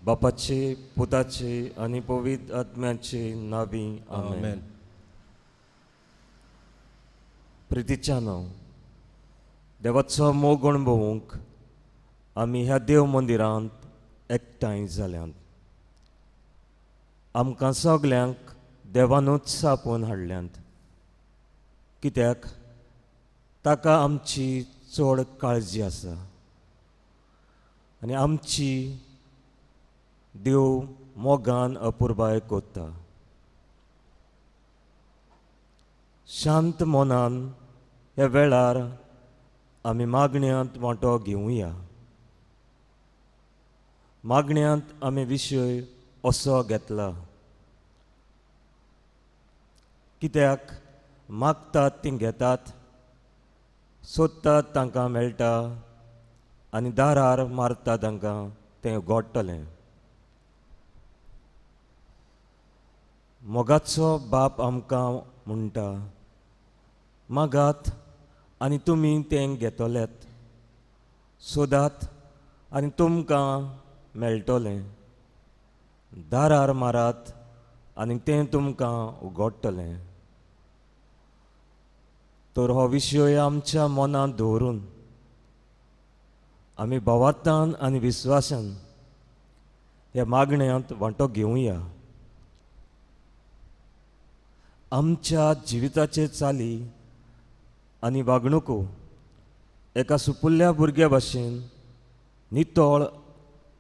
बापाचे, पुताचे आनी पवित्र आत्म्याचे नावी, आमेन. प्रितीच्या नांव देवाचो मोग अणभवूंक आमी ह्या देव मंदिरांत एकठांय जाल्यात. आमकां सगल्यांक देवानूच आपोवन हाडल्यात, कित्याक ताका आमची चड काळजी आसा आनी आमची देव मोगान अपुरबाय कोत्ता. शांत मनान ह्या वेळार आमी मागण्यांत वांटो घेवया. मागण्यांत आमी विशय असो घेतला, कित्याक मागतात तीं घेतात, सोदतात तांकां मेळटा आनी दारार मारता तांकां तें उगडटलें. मोगाचो बाप आमकां म्हणटा, मागात आनी तुमी तें घेतलेत, सोदात आनी तुमकां मेळटलें, दारार मारात आनी तें तुमकां उगडटलें. तर हो विशय आमच्या मनांत दवरून आमी भावार्थान आनी विस्वासान ह्या मागण्यांत वांटो घेवया. आमच्या जिविताचे चाली आनी वागणुको एका सुपुल्ल्या भुरग्या भाशेन नितळ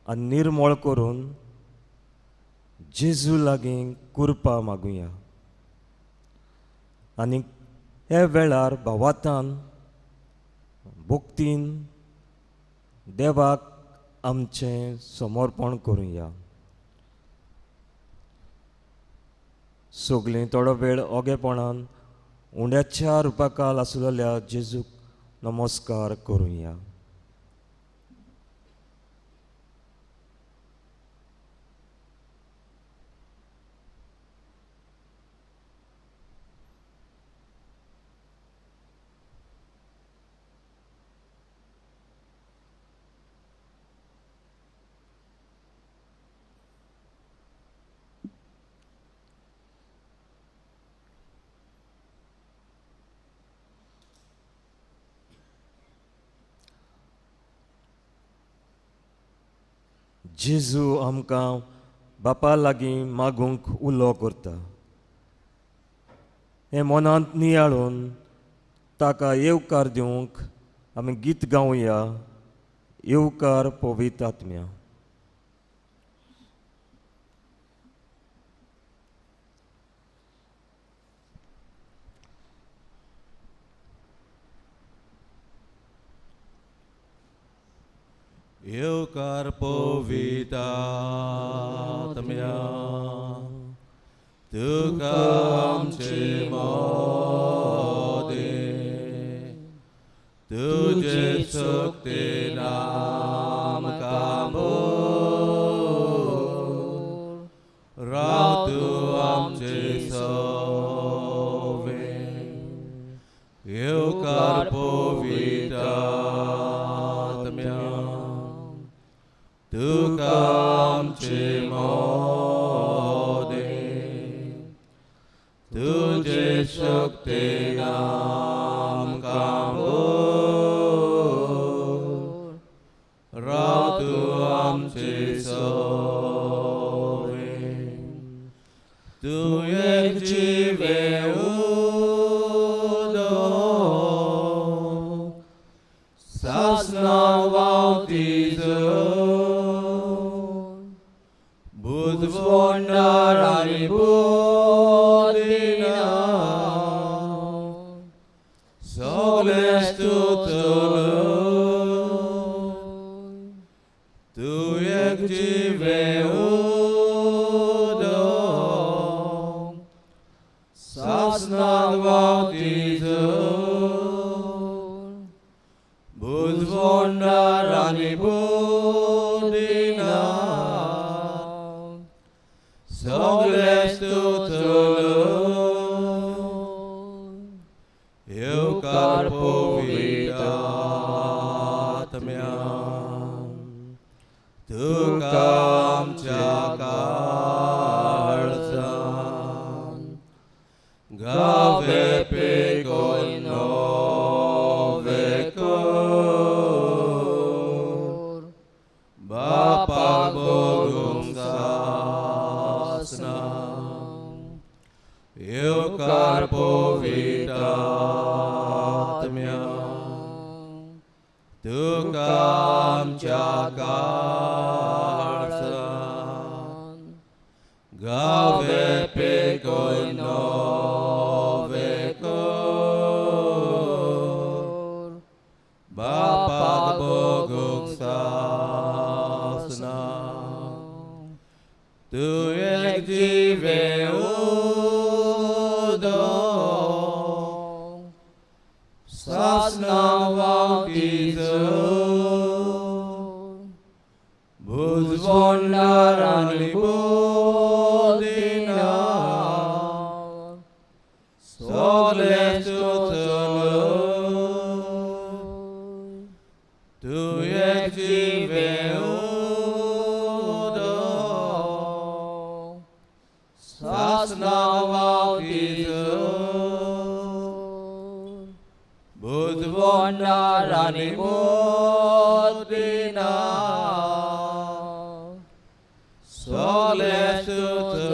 आनी निर्मळ करून जेजू लागीं कुरपा मागुया आनी ह्या वेळार भावार्थान भक्तीन देवाक आमचें समर्पण करुया. सगळीं थोडो वेळ ओगेपणान उंड्याच्या रुपाकाल आसलेल्या जेजूक नमस्कार करुया. जेजू आमकां बापा लागीं मागूंक उलो करता. हें मनांत नियाळून ताका येवकार दिवंक आमी गीत गावया, येवकार पवित्र आत्म्या. येवकार पवित्र आत्म्या, तुका आमचे मोदे, तुजे शक्तीन आमकां भर, राव तूं आमचे सवे. येवकार पवित्र आत्म्या, तुका आमचे मोदे, तुजे शक्तीन आमकां भर, राव तूं आमचे सवे. तूं एक जिवें उदक, सासणा व्हांवती बुजवणार आनी बुद्दीना, सगळें तूं चलय. तूं एक जिवें उदक, सासणा व्हांवती बुजवणार आनी बुद्दीना, सगळें तूं चलय. येवकार पवित्र आत्म्या, तुका तुका आमच्या काळजान गावे पेकोय नवे कर बापाक भोगूंक सासना तूं एक जिवें उदक सासना व्हांवती भुजवणार आनी बोधिना सगळें स्तोत्र तूं एक जिवें उदक सासना व्हांवती भुजवणार आनी बोधिना सगळें स्तोत्र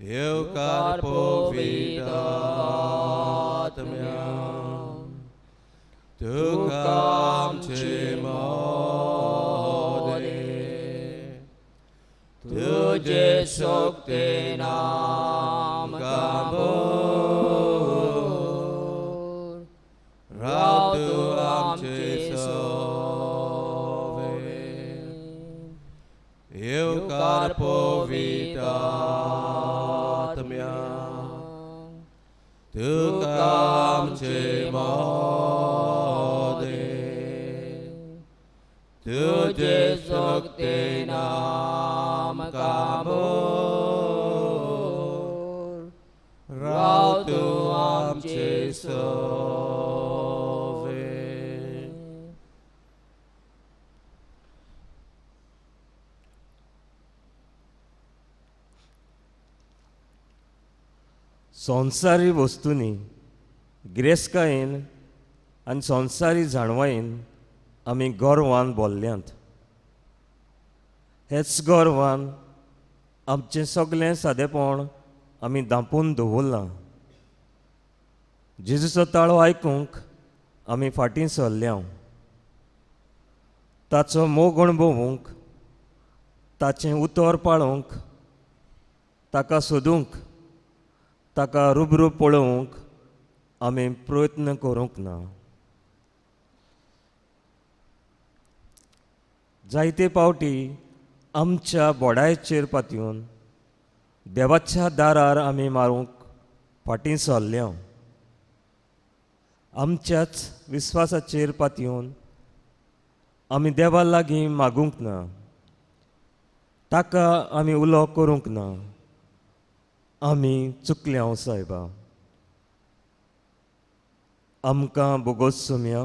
येवकार पवित्र आत्म्या तुका आमचे मोदे तुजे शक्तेन आमकां भर राव तूं आमचे सवे येवकार पवित्र आत्म्या तुका आमचे मोदे तुजे शक्तेन आमकां भर राव तूं आमचे सवे. संवसारी वस्तूंनी गिरेस्तकायेन आनी संवसारी जाणवायेन आमी गर्वान भरल्यात. हेच गर्वान आमचें सगळें सादेपण आमी धांपून दवरलां. जेजूचो ताळो आयकूंक आमी फाटीं सरल्या. ताचो मोग अणभवूंक, ताचें उतर पाळूंक, ताका सोदूंक, ताका रुबरूब पळोवंक आमी प्रयत्न करूंक ना. जायते पावटी आमच्या बोडायचेर पातयेवन देवाच्या दारार आमी मारूंक फाटीं सरल्या. आमच्याच विस्वासाचेर पातयेवन आमी देवा लागीं मागूंक ना, ताका आमी उलो करूंक ना. आमी चुकल्या सायबा, आमकां बोगोस सोम्या,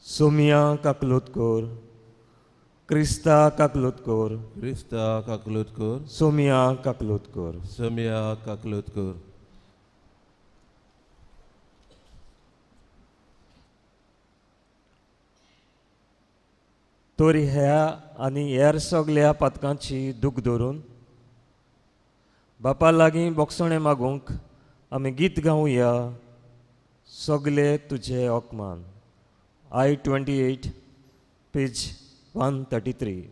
सोम्या काकलूत कर, क्रिस्ता काकलूत कर, क्रिस्ता काकलूत कर, सोम्या काकलूत कर, सोम्या काकलूत कर. तर ह्या आनी हेर सगल्या पातकांची दूख धरून बापा लागीं बोगसणें मागूंक आमी गीत गावया. सगले तुजे अकमान. I 28 page 133.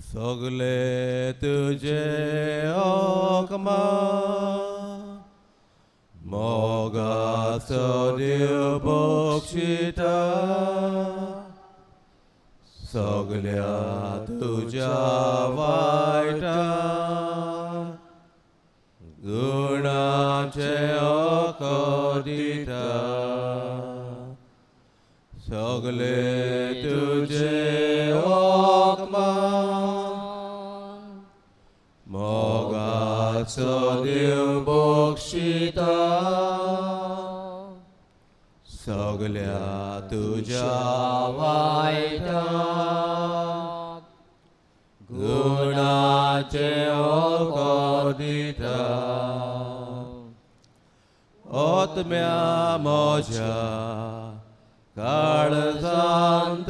सगले तुझे अकमान मोगाचो देव बक्षिता सगल्या तुज्या वायटा गुणाचे अकदिता सगले तुझे अकमान मोगाचो देव बक्षिता सगल्या तुज्या वायटा गुणाचे अकदिता आत्म्या म्हज्या काळजांत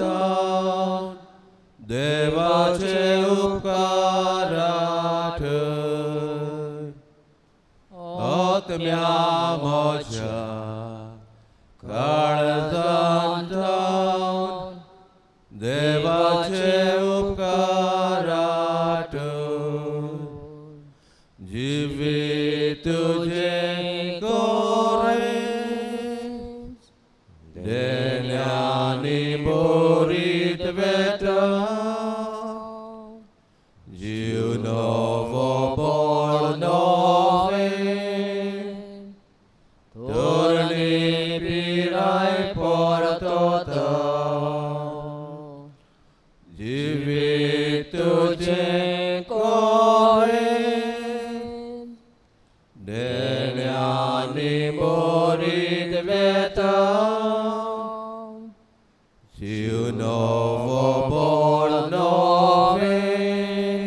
देवाचे उपकाराट जिवीत तुजें कोरे देण्यानी बोरीत वेता जीव नवो बळ नवें तरणी पिराय परतता जिवीत तुजें कोरे देण्यानी बोरीत वेता जीव नवो बळ नवें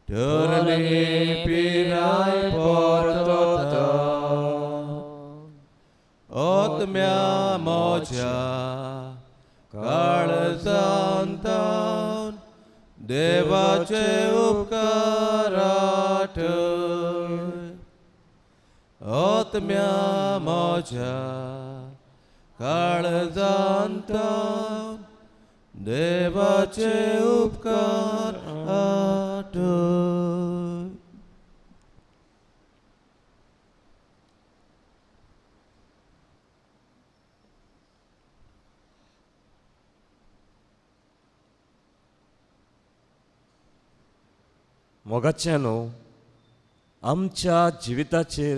तरणी पिराय परतता आत्म्या म्हज्या काळजांतान देवाचे उपकाराट आत्म्या म्हज्या काळजांतान देवाचे उपकार आठय. मोगाच्यानो, आमच्या जिविताचेर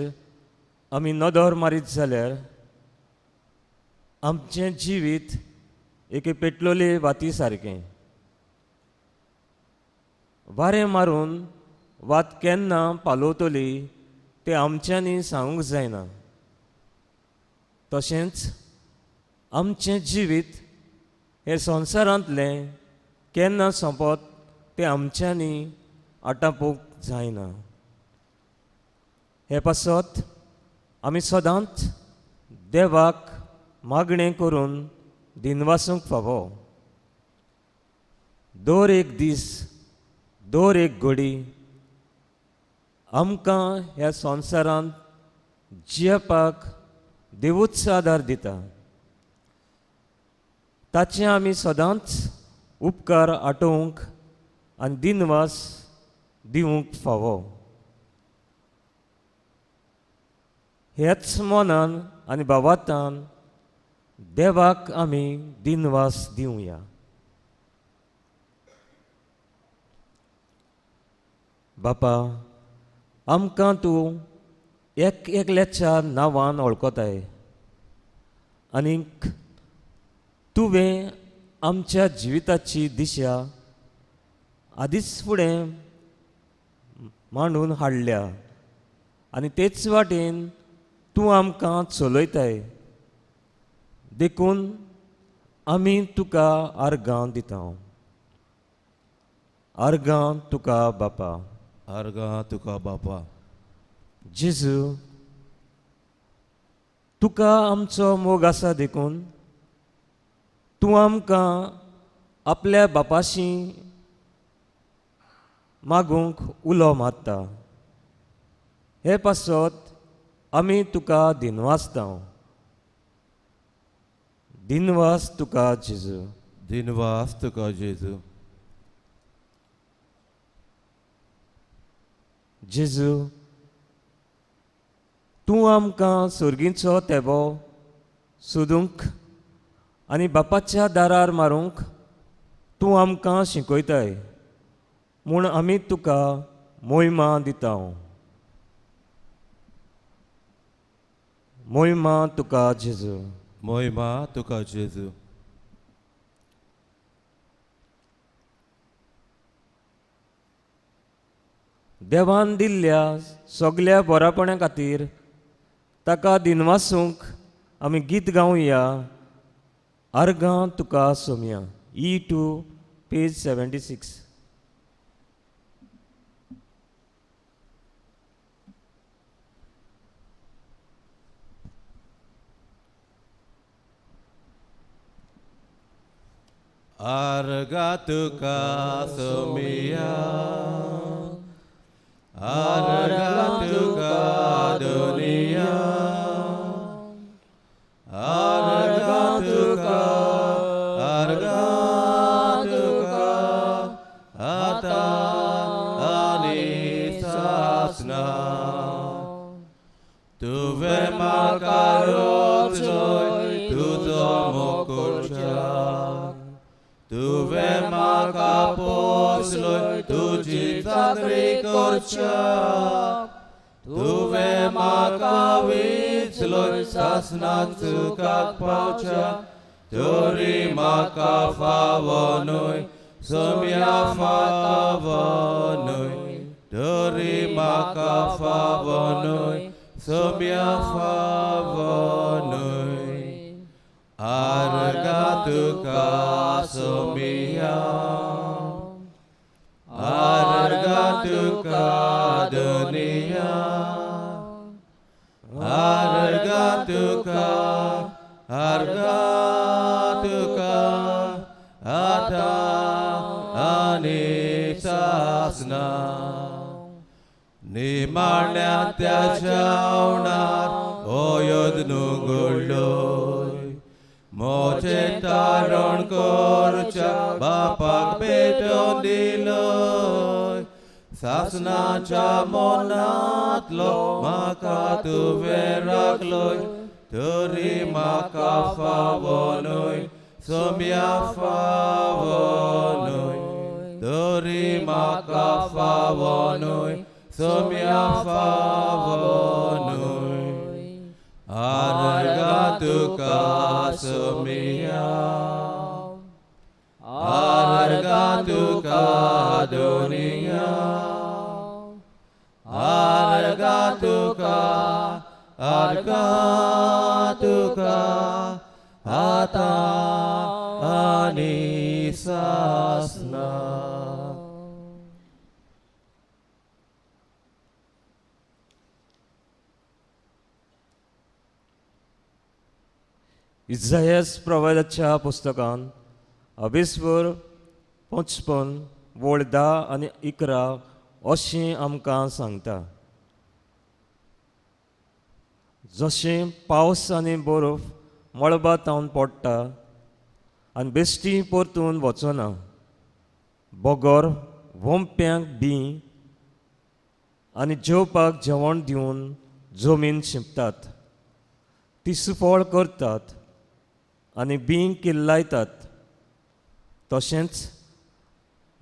आमी नदर मारीत जाल्यार आमचें जिवीत एके पेटलोले वाती सारकें. वारें मारून वात केन्ना पालवतली तें आमच्यांनी सांगूंक जायना. तशेंच आमचें जिवीत हें संवसारांतलें केन्ना सोंपत तें आमच्यांनी आटापूंक जायना. हे पासत आमी सदांच देवाक मागणें करून दिनवासूंक फावो. दर एक दीस, दर एक घडी आमकां ह्या संवसारांत जियेवपाक देवूच आदार दिता. ताचें आमी सदांच उपकार आटोवंक आनी दिनवास दिवंक फावो. ह्याच मनान आनी भावातान देवाक आमी दिनवास दिवया. बापा, आमकां तूं एक एकल्याच्या नांवान वळखताय आनीक तुवें आमच्या जिविताची दिशा आदींच फुडें मांडून हाडल्या आनी तेच वाटेन तूं आमकां चलयताय. देखून आमी तुका आर्गां दिता. आर्गां तुका बापा. आर्गां तुका बापा. जेजू, तुका आमचो मोग आसा देखून तूं आमकां आपल्या बापाशी मागूंक उलो मारता. हे पासत आमी तुका दिनवासता. दिनवास तुका जेजू. दिनवास तुका जेजू. जेजू, तूं आमकां सर्गीचो तेबो सोदूंक आनी बापाच्या दारार मारूंक तूं आमकां शिकयताय म्हूण आमी तुका मोहिमा दिता. मोहिमा तुका जेजू. मोहिमा तुका जेजू. देवान दिल्ल्या सगल्या बऱ्यापणा खातीर ताका दिनवासूंक आमी गीत गावया. आर्गां तुका सोमया. E2 page 76. आर्गां तुका सोमया, आर्गां तुका दुनिया, आर्गां तुका, आर्गां पोचलोय तुजो मोग करच्याक तुवें म्हाका पोसलोय तुजी चाकरी करच्याक तुवें म्हाका विचलोय सासणाक चुकाक पावच्याक तरी म्हाका फावो न्हय सोम्या फावो न्हय तरी म्हाका फावो न्हय सोम्या फावो न्हय आर्गां तुका सोम्या आर्गां तुका दुनिया आर्गां तुका आर्गां तुका आतां आनी सासणां निमाण्या त्या जेवणार ओयद घडलोय मोजें तारण करच्या बापाक भेटोवन दिलोय सासणाच्या मनांतलो म्हाका तुवें राखलोय तरी म्हाका फावो न्हय सोम्या फावो न्हय तरी म्हाका फावो न्हय सोम्या फावो न्हय आर्गां तुका सोम्या आर्गां तुका दुनिया आर्गां तुका आर्गां तुका आतां आनी सासणां. इजायस प्रवादाच्या पुस्तकान अभिस्वर 55 वळ 10 आनी 11 अशें आमकां सांगता. जशें पावस आनी बर्फ मळबा तावन पडटा आनी बेश्टी परतून वचना बगर वोंप्यांक बी आनी जेवपाक जेवण दिवन जमीन शिंपतात, ती सुफळ करतात आनी बीं किल्लायतात. तशेंच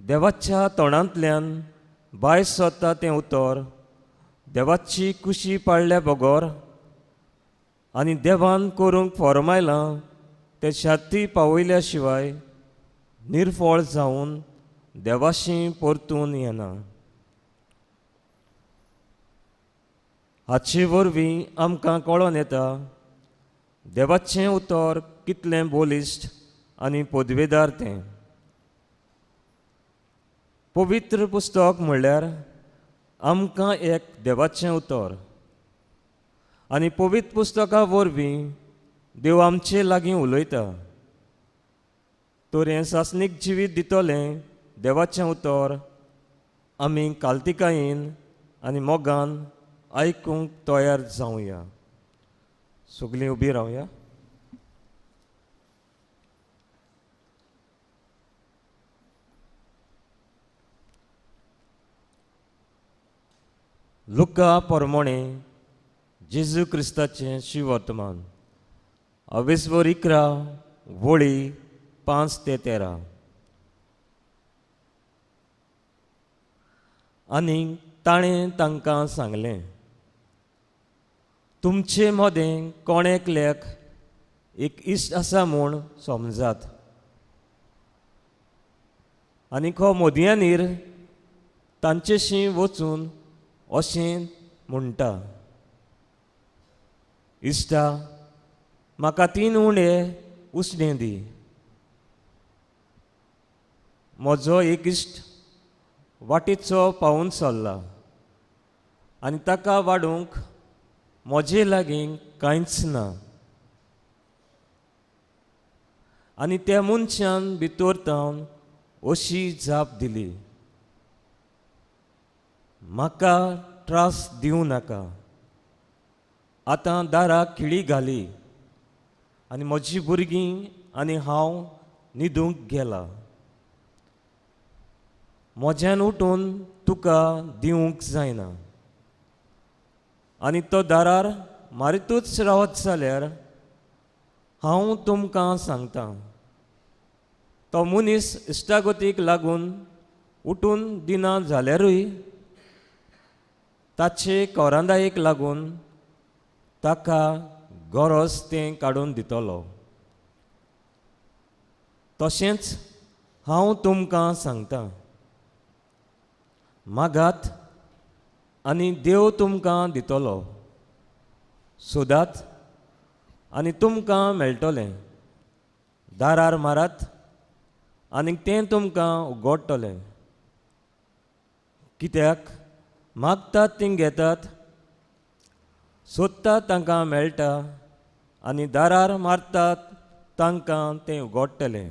देवाच्या तोंडांतल्यान भायर सरता तें उतर देवाची कुशी पाळ्ळ्या बगर आनी देवान करूंक फॉर्मायलां तें शाती पावयल्या शिवाय निर्फळ जावन देवाशी परतून येना. हाचे वरवीं आमकां कळोन येता देवाचें उतर कितलें बलिश्ट आनी पदवेदार तें. पवित्र पुस्तक म्हणल्यार आमकां एक देवाचें उतर आनी पवित्र पुस्तका वरवीं देव आमचे लागीं उलयता. तर हें सासणीक जिवीत दितलें देवाचें उतर आमी कालतिकायेन आनी मोगान आयकूंक तयार जावया. सगळीं उबी रावया. लुका परमोणे जेजू क्रिस्ताचें शिवर्तमान अवेस्वर 11 वळी 5 ते 13. आनी ताणें तांकां सांगलें, तुमचे मदें कोण एकल्याक एक इश्ट आसा म्हूण समजात आनी खो मोदयांनीर तांचेशी वचून अशें म्हणटा, इश्टा म्हाका 3 उणे उसणें दी. म्हजो एक इश्ट वाटेचो पावून सरला आनी ताका वाडूंक म्हजे लागीं कांयच ना. आनी त्या मनशान भितर तावन अशी जाप दिली, म्हाका त्रास दिवं नाका, आतां दाराक खिळी घाली आनी म्हजी भुरगीं आनी हांव न्हिदूंक गेला. म्हज्यान उठून तुका दिवंक जायना. आनी तो दारार मारितूच रावत जाल्यार हांव तुमकां सांगतां, तो मनीस इश्टागतीक लागून उठून दिना जाल्यारूय ताचे कोरांदायेक लागून ताका गरज तें काडून दितलो. तशेंच हांव तुमकां सांगतां, मागात आनी देव तुमकां दितलो, सोदात आनी तुमकां मेळटलें, दारार मारात आनी तें तुमकां उगडटलें. कित्याक मागतात तीं घेतात, सोदतात तांकां मेळटा आनी दारार मारतात तांकां तें उगडटलें.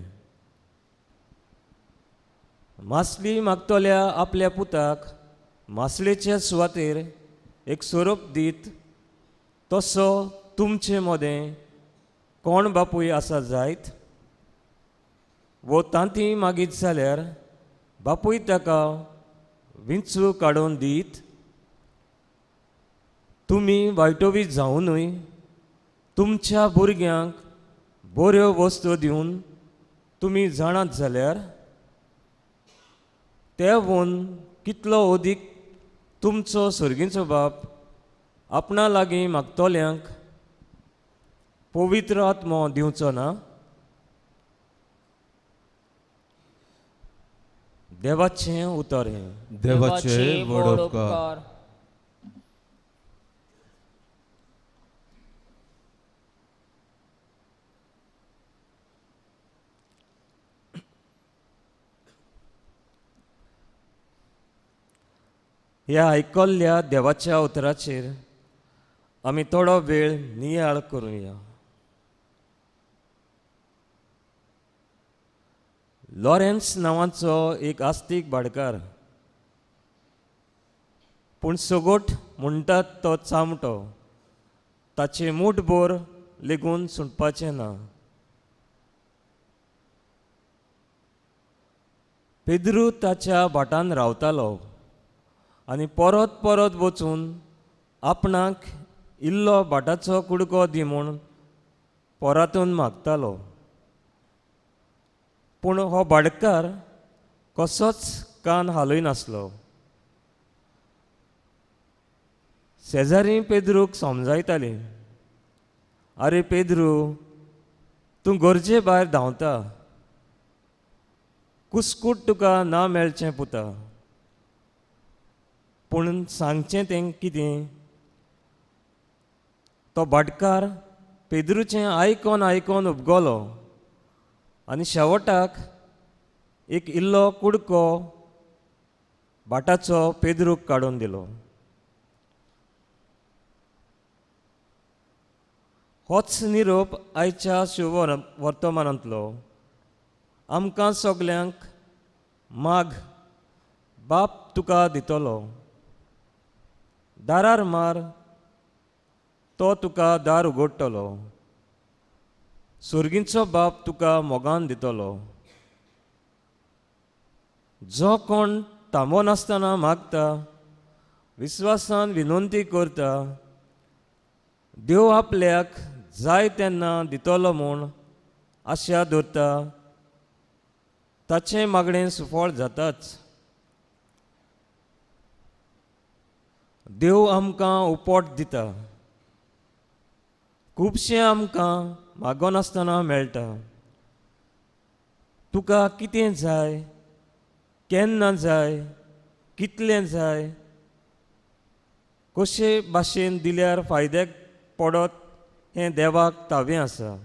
मासली मागतल्या आपल्या पुताक मासलेच्या सुवातेर एक सोरोप दीत तसो तुमचे मदें कोण बापूय आसा जायत वो तांती मागीत जाल्यार बापूय ताका विंचू काडून दीत? तुमी वायटोवी जावनूय तुमच्या भुरग्यांक बऱ्यो वस्तू दिवन तुमी जाणात जाल्यार तेवून कितलो अदीक तुमचो सर्गीचो बाप आपणा लागीं मागतल्यांक पवित्र आत्मो दिवचो ना? देवाचें उतर हें. देवाचे व्हड उपकार. ह्या आयकल्ल्या देवाच्या उतराचेर आमी थोडो वेळ नियाळ करुया. लॉरेन्स नांवाचो एक आस्तीक भाटकार, पूण सगोट म्हणटात तो चामटो, ताचें मूठभर लेगून सुटपाचें ना. पेद्रू ताच्या भाटान रावतालो आनी परत परत वचून आपणाक इल्लो भाटाचो कुडको दी म्हूण परातून मागतालो. पूण हो भाटकार कसोच कान हालयनासलो. शेजारी पेद्रूक समजायताली, आरे पेद्रू, तूं गरजे भायर धांवता, कुस्कूट तुका ना मेळचें पुता. पूण सांगचें तें कितें? तो भाटकार पेद्रूचें आयकोन आयकोन उपगलो आनी शेवटाक एक इल्लो कुडको भाटाचो पेद्रूक काडून दिलो. होच निरोप आयच्या शुभ वर्तमानांतलो आमकां सगल्यांक. माग, बाप तुका दितलो, दारार मार, तो तुका दार उगडटलो, सर्गीचो बाप तुका मोगान दितलो. जो कोण थांबनासतना मागता, विस्वासान विनंती करता, देव आपल्याक जाय तेन्ना दितलो म्हूण आशा दवरता, ताचें मागणें सुफळ जाताच. देव आमकां उपट दिता, खुबशें आमकां मागनासतना मेळटा. तुका कितें जाय, केन्ना जाय, कितलें जाय, कशे भाशेन दिल्यार फायद्याक पडत हें देवाक तावें आसा.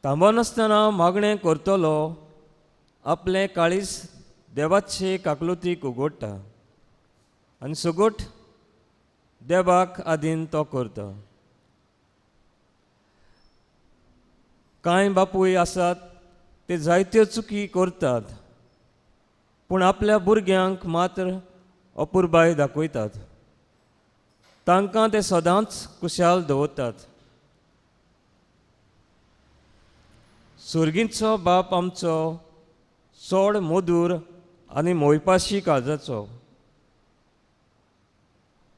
थांबनासतना मागणें करतलो आपलें काळीज देवाचे काकलुतीक उगडटा आनी सगट देवाक आदीन तो करता. कांय बापूय आसात ते जायत्यो चुकी करतात, पूण आपल्या भुरग्यांक मात्र अपुरबाय दाखयतात, तांकां ते सदांच कुशाल दवरतात. सर्गीचो बाप आमचो चड मधूर आनी मोयपाशी काळजाचो.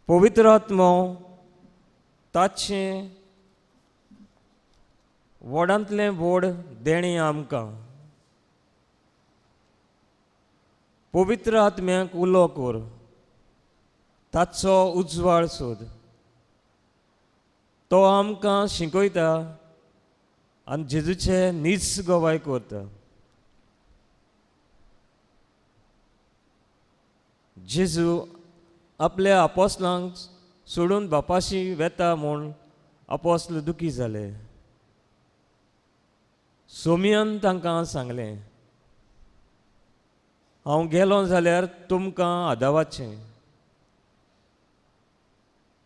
पवित्र आत्मो ताचें व्हडांतलें व्हड देणें आमकां. पवित्र आत्म्याक उलो कर, ताचो उजवाड सोद. तो आमकां शिकयता आनी जेजूचे नीज गवाय करता. जेजू आपल्या आपोसलांक सोडून बापाशी वेता म्हूण आपोसल दुखी जाले. सोमियान तांकां सांगलें, हांव गेलो जाल्यार तुमकां आदावाचें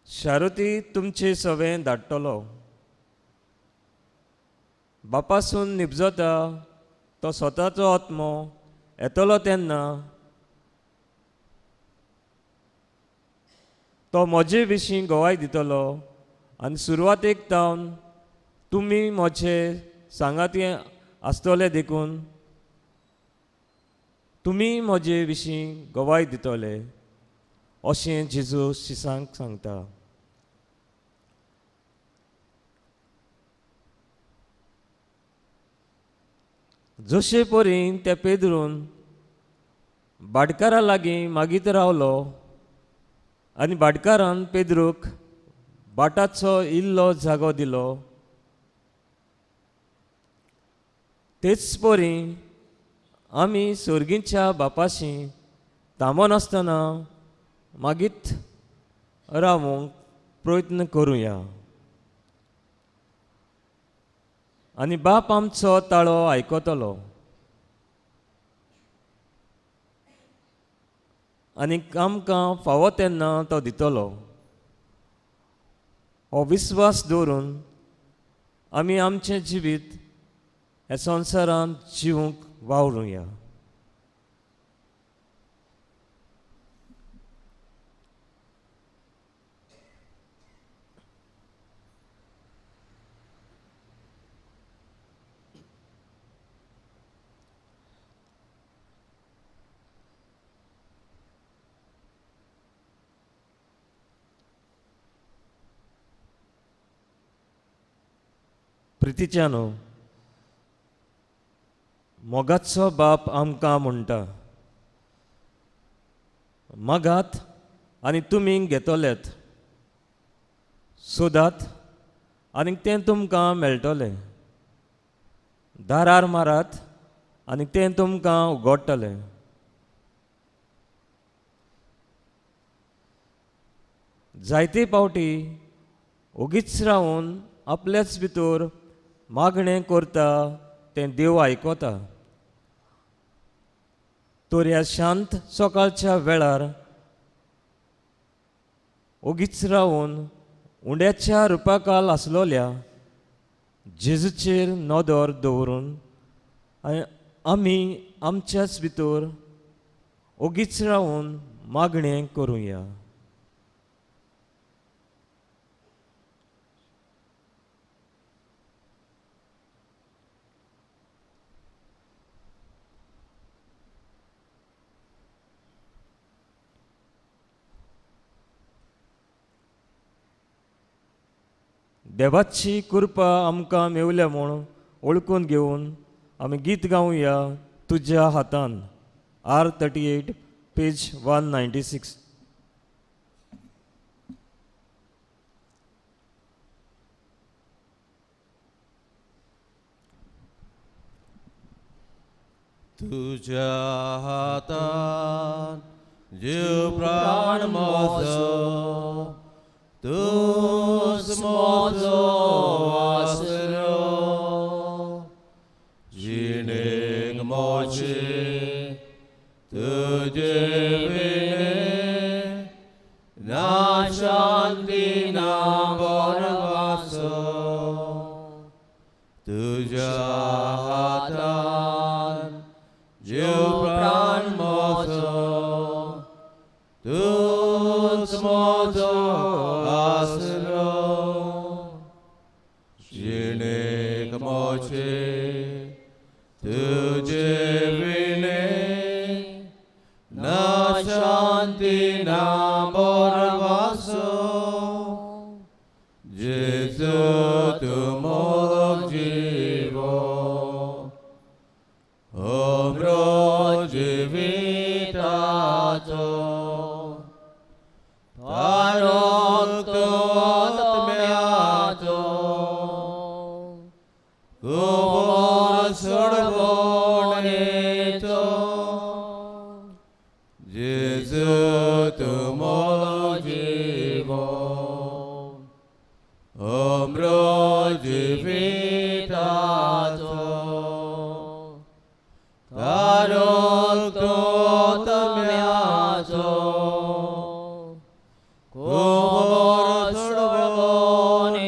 शारुती तुमचे सवें धाडटलो. बापासून निपजता तो स्वताचो आत्मो येतलो तेन्ना तो म्हजे विशीं गवाय दितलो आनी सुरवातेक तावन तुमी म्हजे सांगाती आसतले देखून तुमी म्हजे विशीं गवाय दितले अशें जेजू शिसांक सांगता. जशे परी त्या पेदरून भाटकारा लागीं मागीत रावलो आनी भाटकारान पेद्रूक भाटाचो इल्लो जागो दिलो, तेच परी आमी सोर्गीच्या बापाशी थांबनासतना मागीत रावूंक प्रयत्न करुया आनी बाप आमचो ताळो आयकतलो आनी आमकां फावो तेन्ना तो दितलो. हो विस्वास दवरून आमी आमचें जिवीत ह्या संवसारांत जिवूंक वावरुया. प्रितीच्यानो, मोगाचो बाप आमकां म्हणटा, मागात आनी तुमी घेतलेत, सोदात आनी तें तुमकां मेळटलें, दारार मारात आनी तें तुमकां उगडटलें. जायते पावटी ओगीच रावन आपल्याच भितर मागणें करता तें देव आयकता. तर ह्या शांत सकाळच्या वेळार ओगीच रावन उंड्याच्या रुपाकाल आसलोल्या जेजूचेर नदर दवरून आनी आमी आमच्याच भितर ओगीच रावन मागणें करुया. देवाची कृपा आमकां मेवल्या म्हूण वळखून घेवन आमी गीत गावया तुज्या हातान. R 38 page 196. तुझ्या हातान जीव प्राण म्हजो, तूच म्हजो आसरो, जिणेक म्हजे तुजे विणे ना शांती ना बरवासो. तुझ्या हातान जीव प्राण म्हजो, तूच म्हजो आसरो, जिणेक म्हजे तुजे विणे ना शांती ना बरवासो. जेजू तूं मोगजी सोडवणेचो जेजू तूं म्हजो अमृत जिविताचो तारक तूं तम्याचो गोबर सोडवणेचो.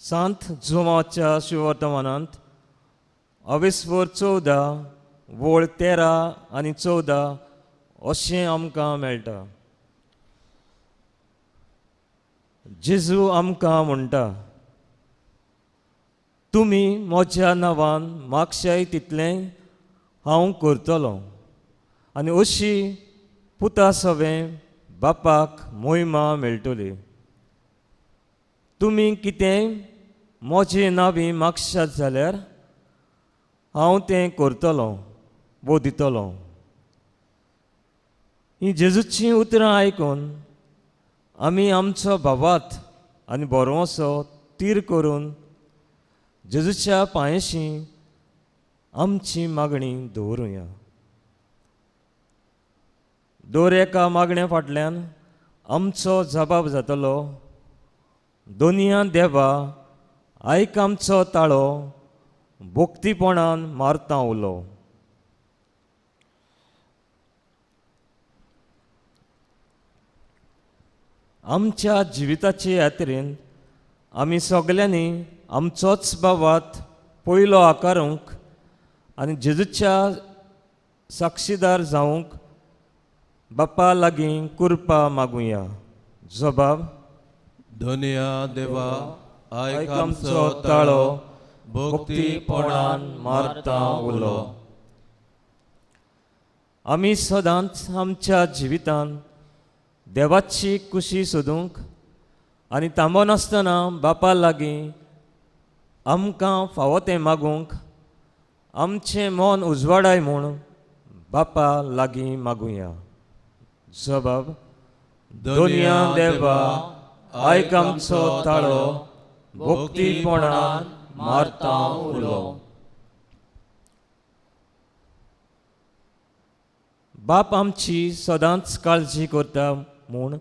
सांत जुवाच्या शिववर्तमानांत अवेस्वर 14 वळ 13 आनी 14 अशें आमकां मेळटा. जेजू आमकां म्हणटा, तुमी म्हज्या नांवान मागशाय तितलें हांव करतलो आनी अशी पुता सवें बापाक मोहिमा मेळटली. तुमी कितें म्हजें नांवी मागशात जाल्यार हांव तें करतलो वो दितलो. हीं जेजूचीं उतरां आयकून आमी आमचो भावात आनी बरोसो तीर करून जेजूच्या पांयशी आमची मागणी दवरुया. दर एका मागण्या फाटल्यान आमचो जबाब जातलो, दोनया देवा आयक आमचो ताळो, भोक्तीपणान मारता उलो. आमच्या जिविताचे यात्रेन आमी सगल्यांनी आमचोच बावात पयलो आकारूंक आनी जेजूच्या साक्षीदार जावंक बापा लागीं कृपा मागुया. जबाब, धन्या देवा आयक आयक आमचो आमचो ताळो, ताळो, भक्तीपणान मारता उलो. आमी सदांच आमच्या जिवितान देवाची कुशी सोदूंक आनी थांबनासतना बापा लागीं आमकां फावो तें मागूंक आमचें मन उजवाडाय म्हूण बापा लागीं मागुया. जबाब, दोनया देवा आयक आमचो ताळो, भक्तीपणान मारता उलो. बाप आमची सदांच काळजी करता म्हूण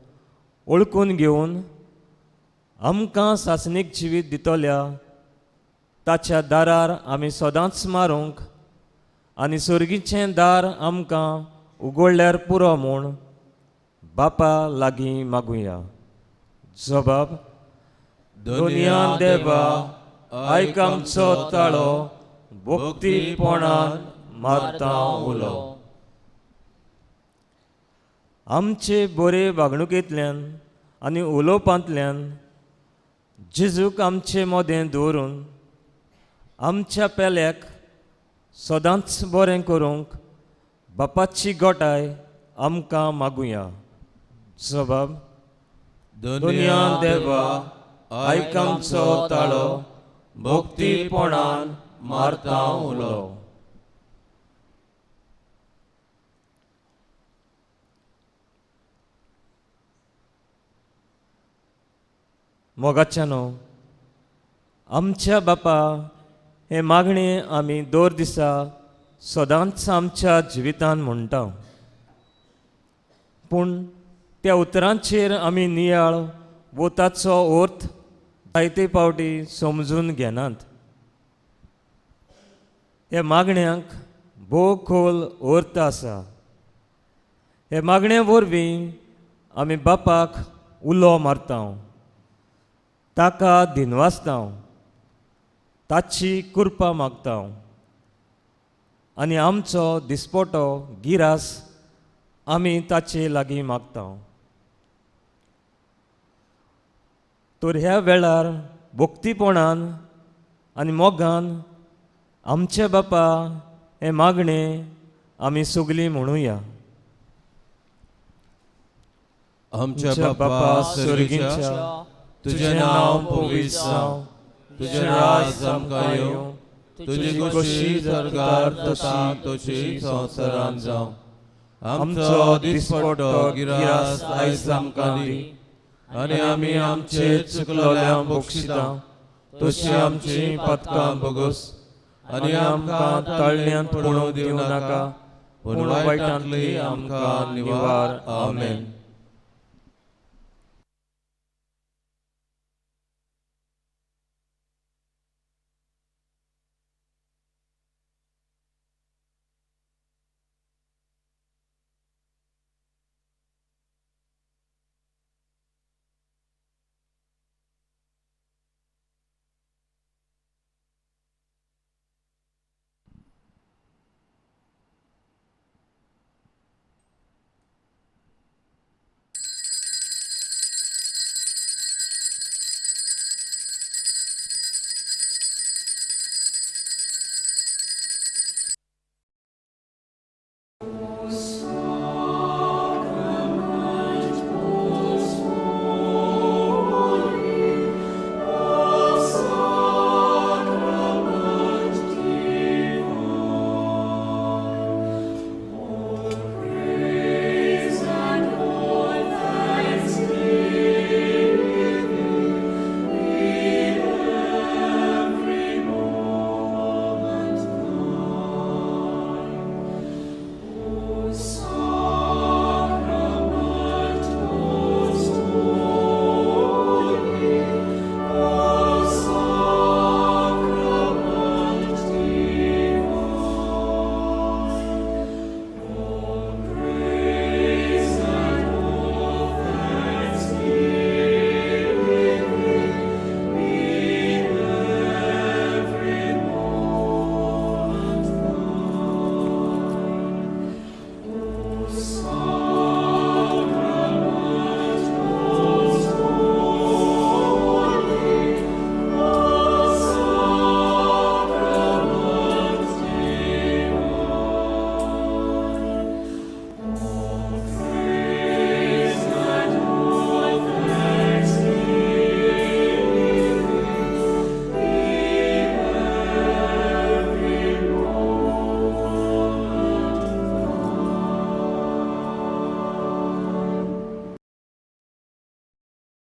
वळखून घेवन आमकां सासणीक जिवीत दितल्या ताच्या दारार आमी सदांच मारूंक आनी सर्गीचें दार आमकां उगडल्यार पुरो म्हूण बापा लागीं मागुया. जबाब, दोनया देवा आयक आमचो ताळो, भक्तीपणान मारता उलो. आमचे बरे वागणुकेंतल्यान आनी उलोवपांतल्यान जेजूक आमचे मदें दवरून आमच्या पेल्याक सदांच बरें करूंक बापाची गोटाय आमकां मागुया. जबाब, दोनया देवा आयक आमचो ताळो, भक्तीपणान मारता उलो. मोगाच्यानो, आमच्या बापा हे मागणें आमी दर दिसा सदांच आमच्या जिवितान म्हणटा, पूण त्या उतरांचेर आमी नियाळ वो ताचो अर्थ जायते फावटी समजून घेनात. ह्या मागण्यांक भोव खोल अर्थ आसा. हे मागणे वरवीं आमी बापाक उलो मारता, ताका दिनवासता, ताची कृपा मागता आनी आमचो दिसपटो गिरास आमी ताचे लागीं मागता. तर ह्या वेळार भक्तीपणान आनी मोगान आमचे बापा हें मागणें आमी सगलीं म्हणुया. आमच्या बापा सर्गीच्या, तुजें नांव पवित्र जावं, तुजें राज आमकां येवं, तुजी खोशी सरकार जाता तशी संवसारांत जावं. आमचो दिसपट्टो गिरास आयज आमकां दी आनी आमी आमचे चुकलोल्यांक बक्षिता तशी आमची पदकां भोगोस आनी आमकां ताळण्यांत पडूंक दिवं नाका, पूण वायटांतली आमकां निवार. आमेन.